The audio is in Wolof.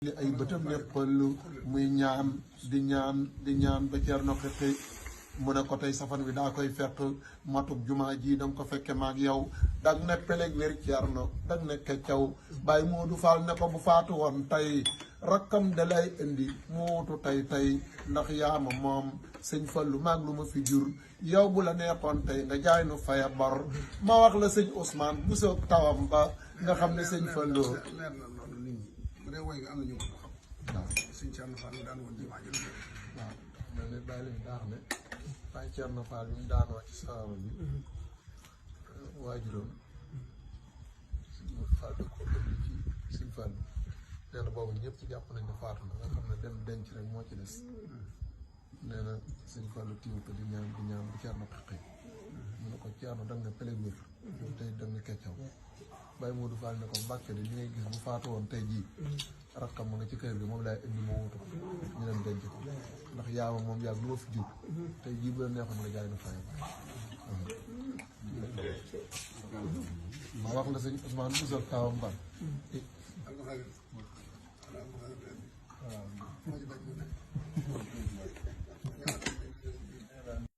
li ay bëtam ne xollu muy ñaan di ñaan ba Ceerno xëy mu ne ko tey safan wi daa koy fekk matub jumaa ji danga ko fekke maag yow dag ne peleg wér Ceerno dag ne keccaw Baay Moodu Faal ne ko bu faatu woon tey rakkam da lay indi mu wutu tey ndax yaama moom sëñ Fallu maag lu ma fi jur yow bu la neexoon tey nga jaay nu faya bor ma wax la sëñ Ousmane bu soog tawam ba nga xam ne sëñ Fallu woy nga am na ñu ko xam waaw sëñ Thierno Fall mu daan woon jumaa ji waaw mel ne bàyyi leen daax ne Baay Thierno Fall bi mu daanoo ci saaba bi waajuroon Fall da ko ëpp ci sëñ Fall nee na boobu ñëpp jàpp nañ ne faatu na nga xam ne dem denc rek moo ci des nee na sëñ Fall tiiw ko di ñaan bu Thierno xëy mu ne ko Thierno dang ne peleg wér tey dang ne keccaw Baay Moodu Fall ne ko Mbàkke de li ngay gis bu faatu woon tey jii rakkam ma nga ci kër gi moom laay indi moo wutu ñu dem denc ko ndax yaama moom yàgg lu ma fi jur tey jii bu la neexoon nga jaay na fay ma wax la sëñ Ousmane busal kaawam ban